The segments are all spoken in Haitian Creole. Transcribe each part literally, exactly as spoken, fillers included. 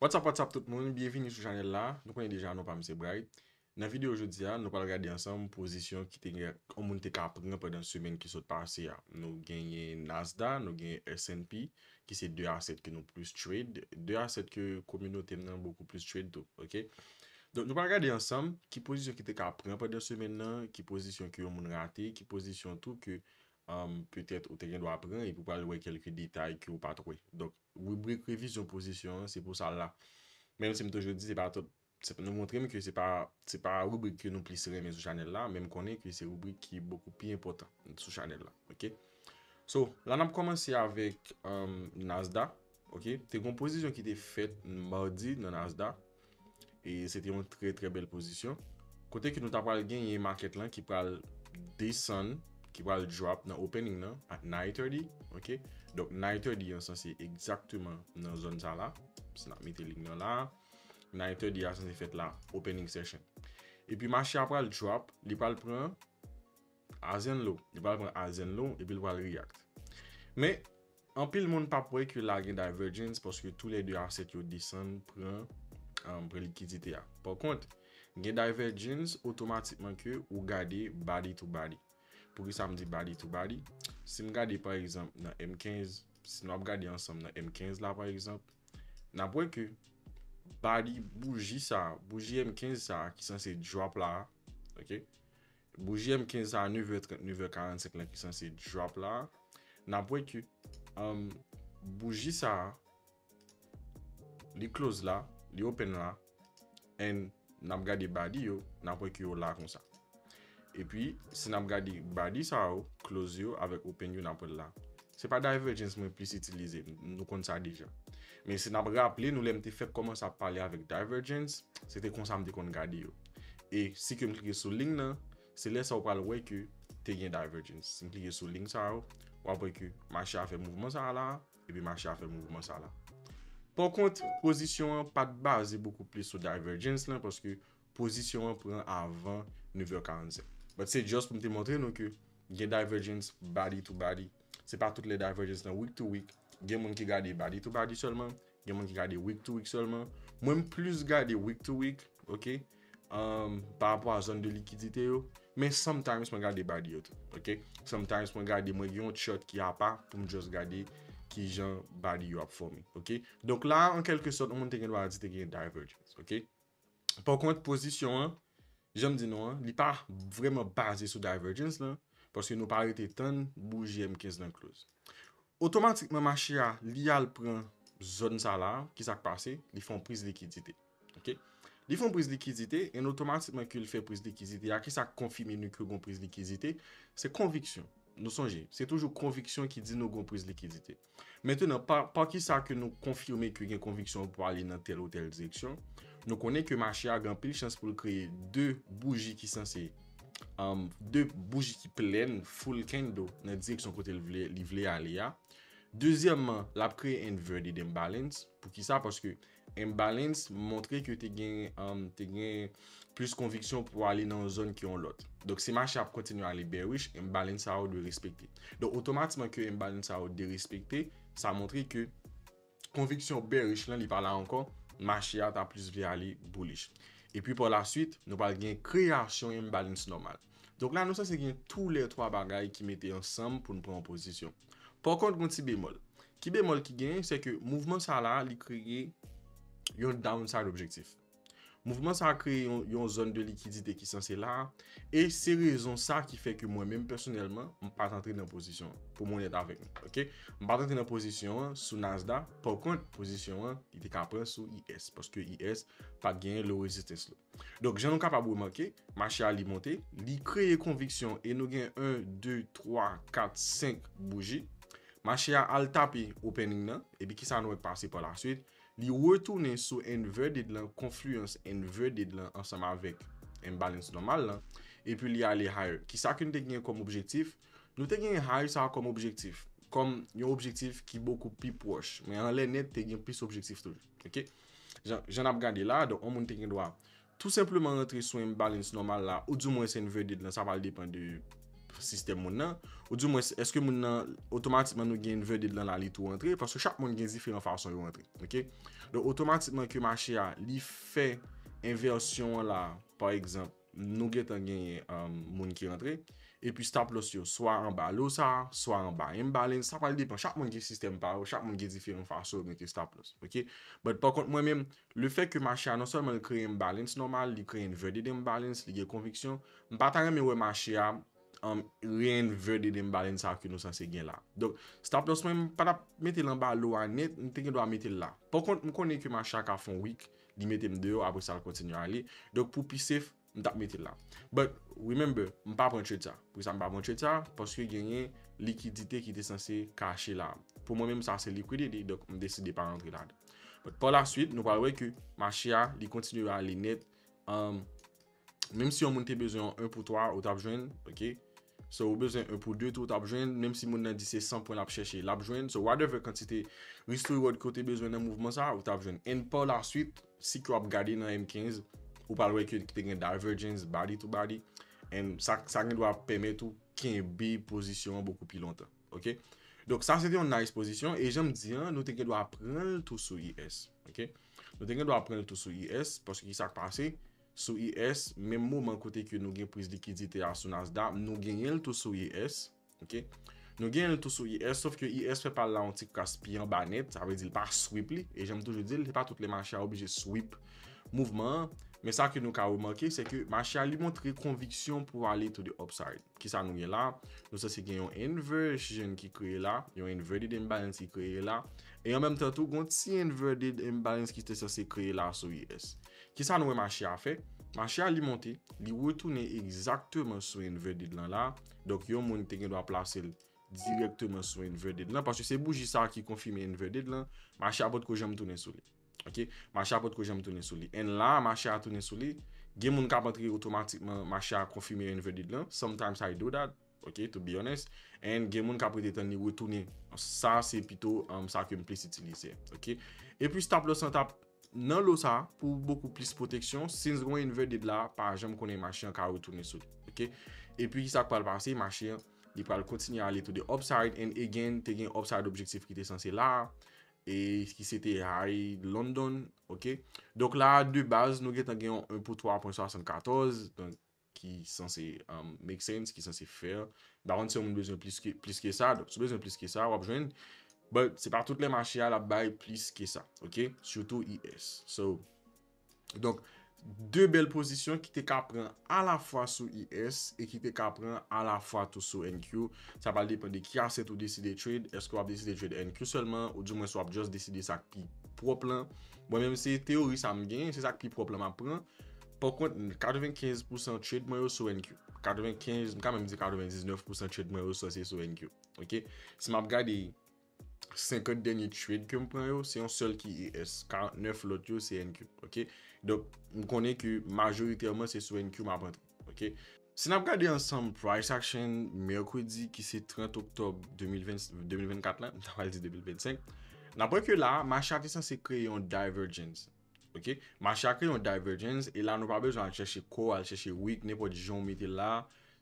What's up, what's up tout moun? Byenvini sou chanèl la. Nou konnen deja non pa m se Bright. Nan videyo jodi a, nou pral gade ansanm pozisyon ki te gen yon moun te ka pran pandan semèn ki sot pase a. Nou genyen Nasdaq, nou genyen S and P, ki se de asset ke nou plis trade, de asset ke kominote m nan bokou plis trade tou, oke? Donk nou pral gade ansanm ki pozisyon ki te ka pran pandan semèn nan, ki pozisyon ke yon moun rate, ki pozisyon tou ke um, petèt ou te gen dwa pran epi ou pral wè kèlke detay ke ou pa t wè. Donk ribrik revizyon pozisyon an, se pou sa l la. Menm si m toujou di se pa tout, se, nou montre m ke se pa, se pa ribrik ke nou plis renmen sou chanèl la, men m konnen ke se ribrik ki bokou pi enpòtan sou chanèl la, oke? So, la n ap kòmanse avèk um, Nasdaq, oke? Te gen yon pozisyon ki te fèt madi nan Nasdaq, e se te yon trè trè bèl pozisyon. Kote ke nou ta pral genyen market lan ki pral desann, ki pral drop nan opening nan at nine thirty, oke? Donk nine thirty an sanse egzakteman nan zòn sa la. Si n ap mete lig nan la, nine thirty a sanse fèt la, opening session. Epi mache a pral drop, li pral pran highs and low, li pral pran highs and low, epi li pral react. Men anpil moun p ap wè ke la gen divergence paske toulède asset yo desann pran, um, pran likidite a. Pa kont, gen divergence otomatikman ke ou gade body to body. Poukisa m di body to body? Si m gade pa egzanp nan M kenz, si nou ap gade ansanm nan M kenz la pa egzanp, n ap wè ke body bouji sa, bouji M kenz sa ki sanse drop la, oke? Bouji M kenz sa a nèf è trant, nèf è karannsenk lan ki sanse drop la, n ap wè ke um, bouji sa a, li close la, li open la, and n ap gade body yo, n ap wè ke yo la konsa. Epi, si n ap gade body sa yo, close yo avèk open yo, n ap wè l la. Se pa divergence mwen plis itilize, nou konn sa deja. Men si n ap raple nou lè m te fèk kòmanse ap pale avèk divergence, se te konsa m te konn gade yo. E si ke m klike sou ling nan, se lè sa ou pral wè ke te gen divergence. Si m klike sou ling sa yo, w ap wè ke mache a fè mouvman sa la, epi mache a fè mouvman sa la. Pa kont, pozisyon an pa t baze bokou plis sou divergence lan, paske pozisyon an pran avan nèf è karannsenk. But se just pou m te montre nou ke gen divergence body to body. Se pa tout lè divergence nan week to week. Gen moun ki gade body to body sèlman, gen moun ki gade week to week sèlman. Mwen m plis gade week to week, oke? Um, pa rapò a zòn de likidite yo. Men sometimes mwen gade body yo tou, oke? Sometimes mwen gade, mwen gen yon chart ki apa pou m just gade kijan body yo ap fòme, oke? Donk la, an kèlke sòt, yon moun te gen dwa di te gen divergence, oke? Pa kont, pozisyon an, jan m di nou an, li pa vrèman baze sou divergence lan, paske nou pa rete tann bouji M kenz lan close. Otomatikman, mache a, li al pran zòn sa la, ki sa k pase? Li fè yon priz likidite. Oke? Li fè yon priz likidite, e otomatikman ke l fè priz likidite a, ki sa k konfime nou ke gon priz likidite? Se konviksyon. Nou sonje, se toujou konviksyon ki di nou gon priz likidite. Mentenan, pa, pa ki sa ke nou konfime ke gen konviksyon pou ale nan tèl ou tèl direksyon, nou konnen ke mache a gen anpil chans pou l kreye de bouji ki sanse, um, de bouji ki plèn, full candle, nan direksyon kote l vle, li vle ale a. Dezyèmman, l ap kreye inverted imbalance. Poukisa? Paske imbalance montre ke te gen, um, te gen plis konviksyon pou ale nan yon zòn ki yon lòt. Donk, si mache ap kontinye ale bearish, imbalance sa yo dwe respekte. Donk, otomatikman ke imbalance sa yo derespekte, sa montre ke konviksyon bearish lan, li pa la ankò, mache a ta plis vle ale bullish. Epi, pa la swit, nou pral gen kreyasyon imbalance nòmal. Donk la, nou sanse gen toulètwa bagay ki mete ansanm pou n pran yon pozisyon. Pa kont, gon ti bemòl. Ki bemòl ki genyen, se ke mouvman sa la, li kreye yon downside objektif. Mouvman sa a kreye yon, yon zòn de likidite ki sanse la, e se rezon sa ki fè ke mwen menm pèsonèlman, m pa t antre nan pozisyon an, pou m onèt avèk nou, oke? M pa t antre nan pozisyon an sou Nasdaq, pa kont, pozisyon an, li te ka pran sou I S, paske I S pa t genyen low resistance lo. Donk, jan nou kapab remake, mache a li monte, li kreye konviksyon, e nou gen yon, de, twa, kat, senk bouji. Mache a al tape opening nan, epi kisa nou wè k pase pa la swit? Li retounen sou inverted lan, konfliyans inverted lan ansanm avèk imbalance nòmal lan, epi li ale higher. Kisa ke n te genyen kòm objektif? Nou te genyen high sa a kòm objektif, kòm yon objektif ki bokou pi pwòch, men anlè nèt te gen plis objektif toujou. Oke? Jan, jan n ap gade la, donk, yon moun te gen dwa tou senpleman rantre sou imbalance nòmal la, oudimwen se inverted lan, sa pral depann de sistèm moun nan, ou di mwens, èske moun nan otomatikman nou gen inverted lan la, li tou antre, paske chak moun gen diferan fason yo antre, ok? Donk, otomatikman ke mache a, li fè envèsyon an la, pa egzanp, nou gentan genyen um, moun ki antre, epi stop loss yo, swa anba lo sa, swa anba imbalance, sa pral depan, chak moun gen sistèm pa yo, chak moun gen diferan fason yo mete stop loss, ok? But pa kont mwen menm, le fè ke mache a non sèlman li kreye imbalance nòmal, li kreye inverted imbalance, li gen konviksyon, m pa ta renmen wè mache a um, reinverted imbalance sa ke nou sanse gen la. Donk, stop loss mwen, m pa t ap mete l anba lo a nèt, m te gen dwa mete l la. Pa kont, m konnen ke mache a ka fè yon wick, li mete m deyò, apre sa l kontinye ale. Donk, pou pi safe, m t ap mete l la. But, remember, m pa pran trade sa. Poukisa m pa pran trade sa? Paske genyen likidite ki te sanse kache la. Pou mwen menm, sa se liquidity, donk m deside pa rantre ladan. But pa la swit, nou pral wè ke mache a, li kontinye ale nèt. Um, menm si yon moun te bezwen yon en pou twa, ou t ap jwenn, ok? So, ou bezwen en pou de tou, ou t ap jwenn. Menm si moun nan di se san pwen l ap chèche, l ap jwenn. So, whatever kantite risk to reward ke w te bezwen nan mouvman sa, ou t ap jwenn. And pa la swit, si ke w ap gade nan M kenz, ou pral wè ke te gen divergence, body to body. And sa, sa gen dwa pèmèt ou kenbe pozisyon an bokou pi lontan. Ok? Donk, sa se te yon nice pozisyon. E jan m di an, nou te gen dwa pran l tou sou E S. Ok? Nou te gen dwa pran l tou sou E S, paske ki sa k pase? Sou E S, menm moman kote ke nou gen priz likidite a sou Nasdaq, nou genyen l tou sou E S. Ok? Nou genyen l tou sou E S, sof ke E S fè pa l la yon ti kras pi anba nèt, sa vle di l pa sweep li. E jan m toujou di l, se pa tout lè mache a oblije sweep mouvman an. Men sa ke nou ka remake, se ke mache a li montre konviksyon pou ale to the upside. Kisa nou gen la? Nou sanse gen yon inversion ki kreye la, yon inverted imbalance ki kreye la. E an menm tan tou, gen yon ti inverted imbalance ki te sanse kreye la sou E S. Kisa nou wè mache a fè? Mache a li monte, li retounen egzakteman sou inverted lan la. Donk, yon moun te gen dwa plase l dirèkteman sou inverted lan, paske se bouji sa a ki konfime inverted lan, mache a potko janm tounen sou li. Ok? Mache a potko janm tounen sou li. And la, mache a tounen sou li. Gen moun k ap antre otomatikman, mache a konfime inverted lan. Sometimes I do that. Ok, to be honest. And gen moun k ap rete tann li retounen. Sa se pito um, sa ke m plis itilize. Ok? Epi stop loss lan t ap nan lo sa pou bokou plis pwoteksyon. Since gen yon inverted la, pa janm konnen mache an ka retounen sou li. Ok? Epi kisa k pral pase? Mache an, li pral kontinye ale to the upside. And again, te gen upside objektif ki te sanse la. E ki se te high London. Ok? Donk la, de baz, nou gentan gen yon en pou twa pwen swasannkatòz. Donk, ki sanse um, make sense, ki sanse fair. M pa konn si yon moun bezwen plis ke, plis ke sa. Donk, si w bezwen plis ke sa, w ap jwenn. But, se pa tout lè mache a l ap bay plis ke sa. Ok? Surtout E S. So, donk, de bèl pozisyon ki te ka pran alafwa sou E S e ki te ka pran alafwa tou sou N Q. Sa pral depann de ki asset ou deside trade. Èske w ap deside trade N Q sèlman, ou di mwens w ap just deside sa k pi pwòp lan? Mwen menm, se teyori sa m genyen, se sa k pi pwòp lan m ap pran. Pa kont, katrevenkenz pousan trade mwen yo sou N Q. Katrevenkenz, m ka menm di katrevendiznèf pousan trade mwen yo sanse sou N Q. Ok? Si m ap gade senkant dènye trade ke m pran yo, se yon sèl ki E S. Karantnèf lòt yo, se N Q. Ok? Donk, m konnen ke majoritèman se sou N Q m ap antre. Ok? Si n ap gade ansanm price action mèkredi ki se trant oktòb de mil ven, de mil vennkat la, m ta pral di de mil vennsenk, n ap wè ke la, mache a te sanse kreye yon divergence. Ok? Mache a kreye yon divergence, e la nou pa bezwen al chèche kò, al chèche wick, nenpòt jan w mete l la,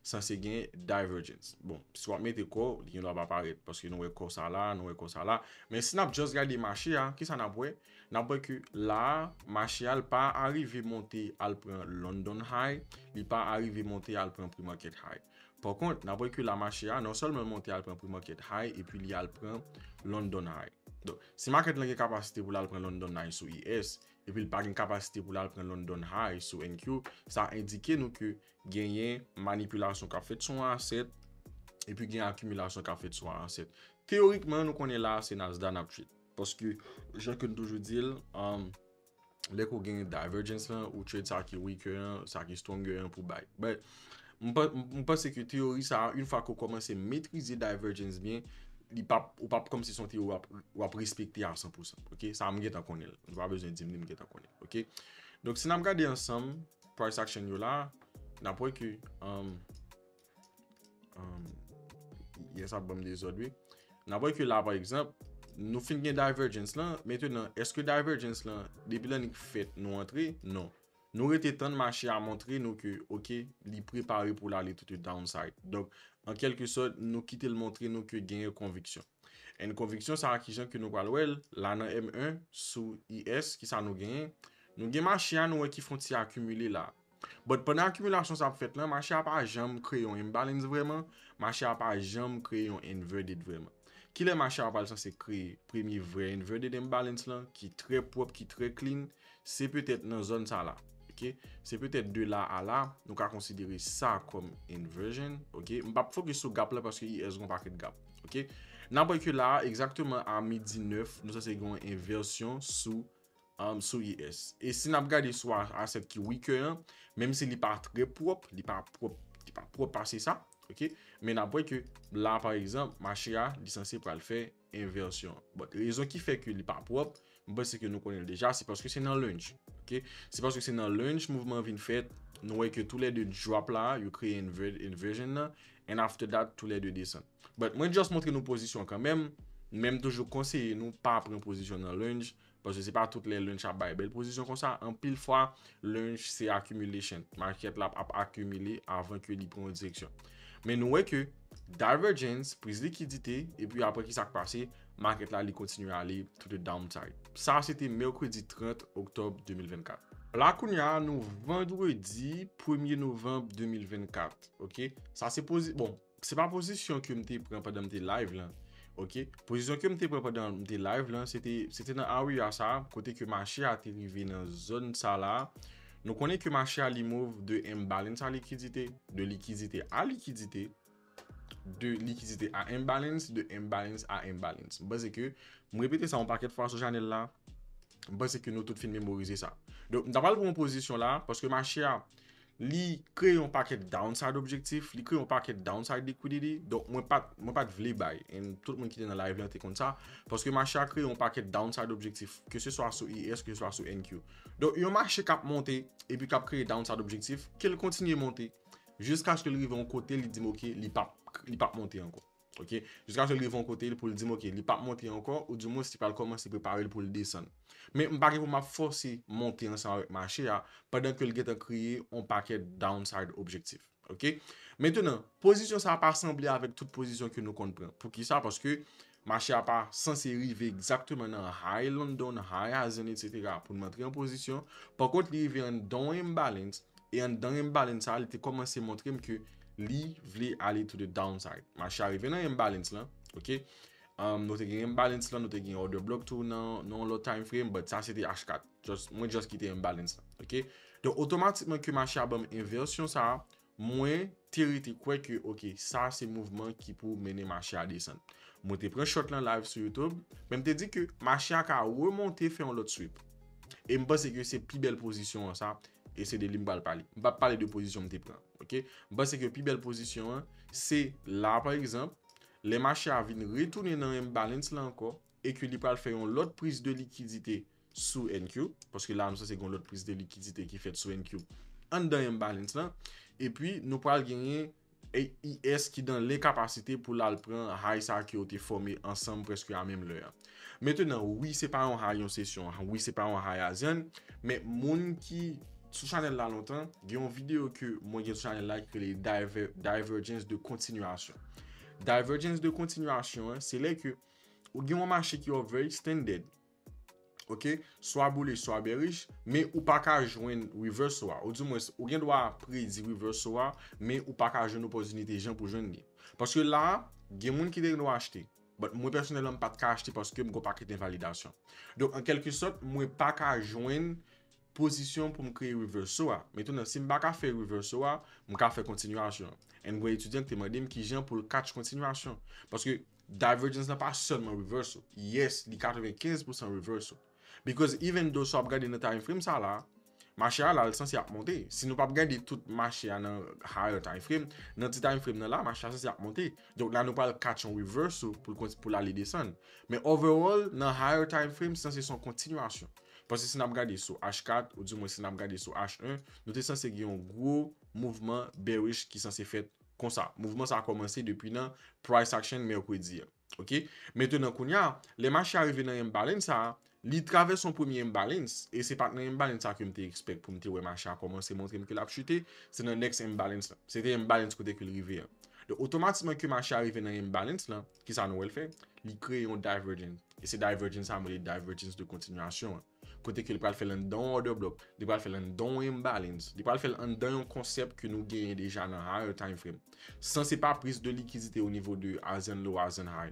sanse gen divergence. Bon, si w ap mete kò, li gen dwa pa parèt, paske nou wè kò sa la, nou wè kò sa la. Men si n ap just gade mache a, kisa n ap wè? N ap wè ke la, mache a, l pa arive monte al pran London high, li pa arive monte al pran pre-market high. Pa kont, n ap wè ke la mache a, non sèlman l monte al pran pre-market high, epi li al pran London high. Donk, si market lan gen kapasite pou l al pran London high sou E S, epi l pa gen kapasite pou l al pran London high sou N Q, sa endike nou ke genyen manipilasyon k ap fèt sou yon asset, epi gen akimilasyon k ap fèt sou yon asset. Teyorikman, nou konnen la, se Nasdaq n ap trade. Paske, jan ke n toujou di l, um, lè ke w gen divergence lan, ou trade sa ki weaker an, sa ki stronger an pou buy. But, m pa- m panse ke teyori sa a, yon fwa ke w kòmanse metrize divergence byen, li p ap, ou p ap kòmsi se yon teyori w ap, w ap respekte a san pou san. Ok? Sa a m gentan konnen l. Nou pa bezwen di m li, m gentan konnen l. Ok? Donk, si n ap gade ansanm price action yo la, n ap wè ke, um, um, yes, ap ban m dezòd, wi. N ap wè ke la, pa egzanp, nou fin gen divergence lan. Mentenan, èske divergence lan, depi l annik fèt, nou antre? Non. Nou rete tann mache a montre nou ke, ok, li prepare pou l ale to the downside. Donk, an kèlke sòt, nou kite l montre nou ke genyen konviksyon. And konviksyon sa a, kijan ke nou pral wè l, la nan M en, sou I S, kisa nou genyen? Nou gen mache a, nou wè ki fè yon ti akimile la. But pandan akimilasyon sa ap fèt lan, mache a pa janm kreye yon imbalance vrèman, mache a pa janm kreye yon inverted vrèman. Kilè mache a pral sanse kreye premye vrè inverted imbalance lan, ki trè pwòp, ki trè clean, se petèt nan zòn sa la. Ok? Se petèt de la a la, nou ka konsidere sa kòm inversion. Ok? M p ap fokis sou gap la paske I S gon pakèt gap. Ok? N ap wè ke la a, egzakteman a midi nèf, nou sanse gen yon envèsyon sou, um, sou I S. E si n ap gade sou a- asset ki weaker an, menm si li pa trè pwòp, li pa pwòp, li pa pwòp pase sa, ok? Men n ap wè ke la, pa egzanp, mache a, li sanse pral fè envèsyon. But rezon ki fè ke li pa pwòp, m panse ke nou konnen l deja, se paske se nan lunge, ok? Se paske se nan lunge mouvman an vin fèt, nou wè ke toulède drop la, yo kreye inver- inversion nan, and after that, toulède desann. But mwen just montre nou pozisyon kanmenm, men m toujou konseye nou pa pran pozisyon nan lunge, paske se pa tout lè lunge ap bay bèl pozisyon konsa. Anpil fwa, lunge se accumulation. Market la ap akimile avan ke li pran yon direksyon. Men nou wè ke divergence, priz likidite, epi apre ki sa k pase, market la li kontinye ale to the downside. Sa se te mèkredi trant oktòb de mil vennkat. La kounye a, nou vandredi premye novanm de mil vennkat. Ok? Sa se pozi- bon, se pa pozisyon ke m te pran pandan m te live lan. Ok? Pozisyon ke m te pran pandan m te live lan, se te, se te nan area sa, kote ke mache a te rive nan zòn sa la. Nou konnen ke mache a li move de imbalance a likidite, de likidite a likidite, de likidite a imbalance, de imbalance a imbalance. M panse ke m repete sa yon pakèt fwa sou chanèl la. M panse ke nou tout fin memorize sa. Donk, m ta pral pran yon pozisyon la, paske mache a, li kreye yon pakèt downside objektif, li kreye yon pakèt downside liquidity. Donk, mwen pa t, mwen pa t vle bay. And tout moun ki te nan live lan te konn sa. Paske mache a kreye yon pakèt downside objektif, ke se swa sou I S, ke se swa sou N Q. Donk, yon mache k ap monte, epi k ap kreye downside objektif, ke l kontinye monte, jiskaske l rive yon kote, li di m, ok, li p ap, li p ap monte ankò. Ok? Jiskaske l rive yon kote pou l di m, ok, li p ap monte ankò, ou dimwens li pral kòmanse prepare l pou l desann. Men m pa gen pou m ap fòse monte ansanm avèk mache a, pandan ke l gentan kreye yon pakèt downside objektif. Ok? Mentenan, pozisyon sa a pa sanble avèk tout pozisyon ke nou konn pran. Poukisa? Paske mache a pa sanse rive egzakteman nan high London, high Asian, et cetera, pou n antre an pozisyon. Pakont, li rive anndan yon imbalance, e anndan imbalance sa a, li te kòmanse montre m ke li vle ale to the downside. Mache a rive nan imbalance lan, ok? Um, nou te gen imbalance lan, nou te gen order block tou nan, nan yon lòt time frame, but sa se te H kat. Just, mwen just kite imbalance lan, ok? Donk, otomatikman ke mache a ban m envèsyon sa a, mwen te rete kwè ke, ok, sa se mouvman ki pou mennen mache a desann. Mwen te pran short lan live sou YouTube, men m te di ke mache a ka remonte fè yon lòt sweep. E m panse ke se pi bèl pozisyon an sa, e se de li m pral pale. M p ap pale de pozisyon m te pran, ok? M panse ke pi bèl pozisyon an, se la, pa egzanp, lè mache a vin retounen nan imbalance la ankò, e ke li pral fè yon lòt priz de likidite sou N Q, paske la nou sanse gen yon lòt priz de likidite ki fèt sou N Q anndan imbalance lan, epi nou pral genyen I S ki dan lenkapasite pou l al pran high sa ke yo te fòme ansanm prèske a menm lè a. Mentenan, wi, se pa yon high yon sesyon, wi, se pa yon high Asian, men moun ki sou chanèl la lontan, gen yon videyo ke mwen gen sou chanèl la ki rele Diver- Divergence de continuation. Divergence de continuation an, se lè ke ou gen yon mache ki overextended, ok, swa bullish, swa bearish, men ou pa ka jwenn reversal a. Ou dimwens, ou gen dwa predi reversal a, men ou pa ka jwenn opòtinite jan pou jwenn li. Paske la, gen moun ki te gen dwa achte. But mwen pèsonèlman, m pa t ka achte paske m gon pakèt envalidasyon. Donk, an kèlke sòt, mwen pa ka jwenn pozisyon pou m kreye reversal a. Mentenan, si m pa ka fè reversal a, m ka fè kontinyasyon. And gon etidyan ki te mande m kijan pou l catch kontinyasyon. Paske divergence lan pa sèlman reversal. Yes, li katrevenkenz pousan reversal. Because even though sa w ap gade nan time frame sa la, mache a la, l sanse ap monte. Si nou p ap gade tout mache a nan higher time frame, nan ti time frame nan la, mache a sanse ap monte. Donk la, nou pral catch yon reversal pou l konti- pou l ale desann. Men overall, nan higher time frame, sanse se yon kontinyasyon. Paske si n ap gade sou H kat, ou dimwen si n ap gade sou H en, nou te sanse gen yon gwo mouvman bearish ki sanse fèt konsa. Mouvman sa a kòmanse depi nan price action mèkredi a. Ok? Mentenan, kounye a, lè mache a rive nan imbalance sa a, li travèse yon premye imbalance, e se pa t nan imbalance sa a ke m te expect pou m te wè mache a kòmanse montre m ke l ap chite, se nan next imbalance la. Se te imbalance kote ke l rive an. Donk, otomatikman ke mache a rive nan imbalance lan, kisa nou wè l fè? Li kreye yon divergence. E se divergence sa mwen rele divergence de continuation an. Kote ke li pral fè l anndan yon order block, li pral fè l anndan yon imbalance, li pral fè l anndan yon konsèp ke nou genyen deja nan higher time frame. San se pa prise de liquidité au niveau de highs and low, highs and high.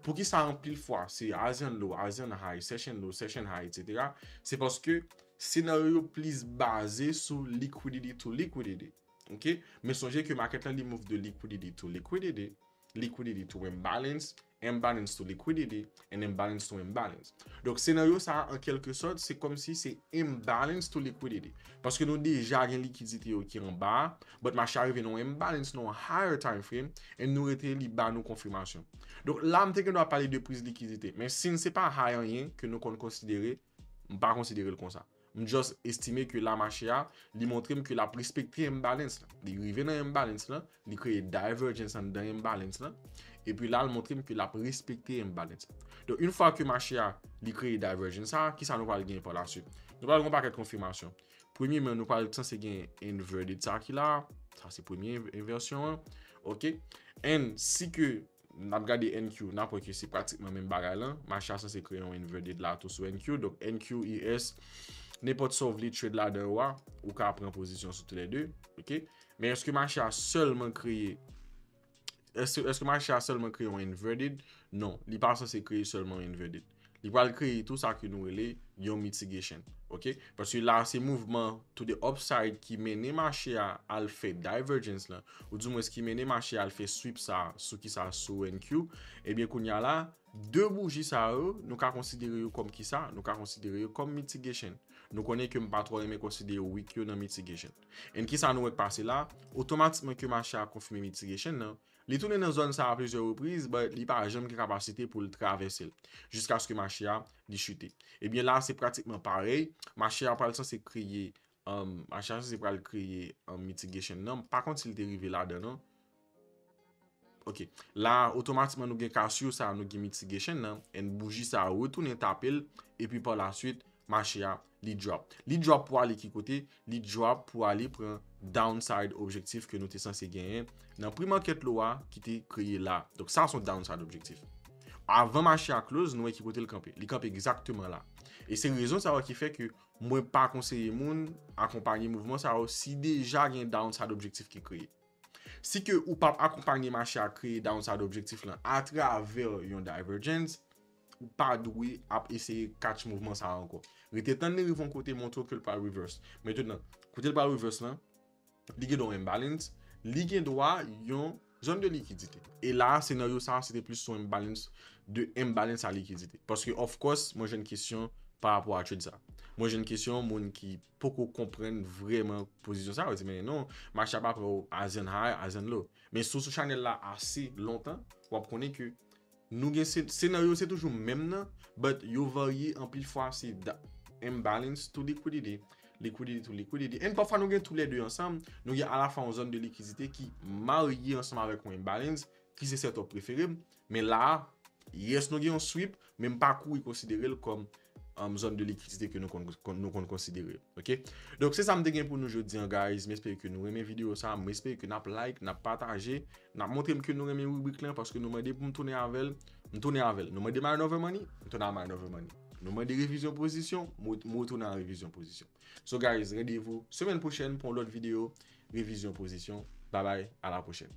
Poukisa anpil fwa se highs and low, highs and high, session low, session high, et cetera? Se paske senaryo yo plis baze sou liquidity to liquidity. Ok? Men sonje ke market lan li move de liquidity to liquidity, liquidity to imbalance, imbalance to liquidity, and imbalance to imbalance. Donk, senaryo sa a, an kèlke sòt, se kòmsi se imbalance to liquidity. Paske nou deja gen likidite yo ki anba a, but mache a rive nan yon imbalance, nan yon higher time frame, and nou rete li ba nou konfimasyon. Donk, la, m te gen dwa pale de priz likidite. Men si n se pa high anyen ke nou konn konsidere, m pa konsidere l konsa. M just estime ke la mache a, li montre m ke l ap respekte imbalance lan. Li rive nan imbalance lan, li kreye divergence anndan imbalance lan. Epi la, l montre m ke l ap respekte imbalance lan. Donk, yon fwa ke mache a, li kreye divergence sa, kisa nou pral gen pa la swit? Nou pral gen yon pakèt konfimasyon. Premyeman, nou pral sanse gen inverted sa ki la. Sa se premye envèsyon an. Ok? And si ke n ap gade N Q, n ap wè ke se pratikman menm bagay lan. Mache a sanse kreye yon inverted la tou sou N Q. Donk, N Q E S, nenpòt sa w vle trade ladan yo a, ou ka pran pozisyon sou toulède. Ok? Men èske mache a sèlman kreye, èske, èske mache a sèlman kreye yon inverted? Non, li pa sanse kreye sèlman yon inverted. Li pral kreye tou sa ke nou rele yon mitigation. Ok? Paske la, se mouvman to the upside ki mennen mache a al fè divergence lan, ou dimwens ki mennen mache a al fè sweep sa sou ki sa, sou N Q. Ebyen, kounye a la, de bouji sa yo, nou ka konsidere yo kòm ki sa? Nou ka konsidere yo kòm mitigation. Nou konnen ke m pa twò renmen konsidere wick yo nan mitigation. And ki sa nou wè k pase la? Otomatikman ke mache a konfime mitigation nan, li tounen nan zòn sa a plizyè repriz, but li pa janm gen kapasite pou l travèse l, jiskaske mache a, li chite. Ebyen la, se pratikman parèy. Mache a pral sanse kreye, um, mache a sanse pral kreye, um, mitigation nan. M pa konn si l te rive ladan, non. Ok. La, otomatikman, nou gen cassure sa, nou gen mitigation nan, and bouji sa retounen tape l, epi pa la swit, mache a, li drop. Li drop pou ale ki kote? Li drop pou ale pran downside objektif ke nou te sanse genyen nan pre-market low a ki te kreye la. Donk, sa se yon downside objektif. Avan mache a close, nou wè ki kote l kanpe. Li kanpe egzakteman la. E se rezon sa yo ki fè ke mwen pa konseye moun akonpanye mouvman sa yo si deja gen downside objektif ki kreye. Si ke ou p ap akonpanye mache a kreye downside objektif lan atravè yon divergence, ou pa dwe ap eseye catch mouvman sa a ankò. Rete tann li rive yon kote, montre w ke l pral reverse. Mentnan, kote l pral reverse lan, li gen dwa yon imbalance, li gen dwa yon zòn de likidite. E la, senaryo sa a, se te plis yon imbalance de imbalance a likidite. Paske, of course, mwen jwenn kesyon pa rapò a trade sa. Mwen jwenn kesyon moun ki poko konprann vrèman pozisyon sa a, yo di, men non, mache a pa pran highs and high, highs and low. Men si w sou chanèl la ase lontan, w ap konnen ke nou gen se-, senaryo se toujou menm nan, but yo varye anpil fwa se da-, imbalance to liquidity, liquidity to liquidity. And pafwa nou gen toulède ansanm, nou gen alafwa yon zòn de likidite ki marye ansanm avèk yon imbalance, ki se setup prefere m. Men la a, yes, nou gen yon sweep, men m pa kouri konsidere l kòm, um, zòn de likidite ke nou konn, konn, nou konn konsidere. Ok? Donk, se sa m te gen pou nou jodi an, guys. M espere ke nou renmen videyo sa. M espere ke n ap like, n ap pataje, n ap montre m ke nou renmen ribrik lan, paske nou mande pou m tounen avè l. M tounen avè l. Nou mande Mind Over Money, m tounen a Mind Over Money. Nou mande revizyon pozisyon, m, m retounen a revizyon pozisyon. So, guys, randevou semèn pwochèn pou yon lòt videyo revizyon pozisyon. Bye bye, a la pwochèn.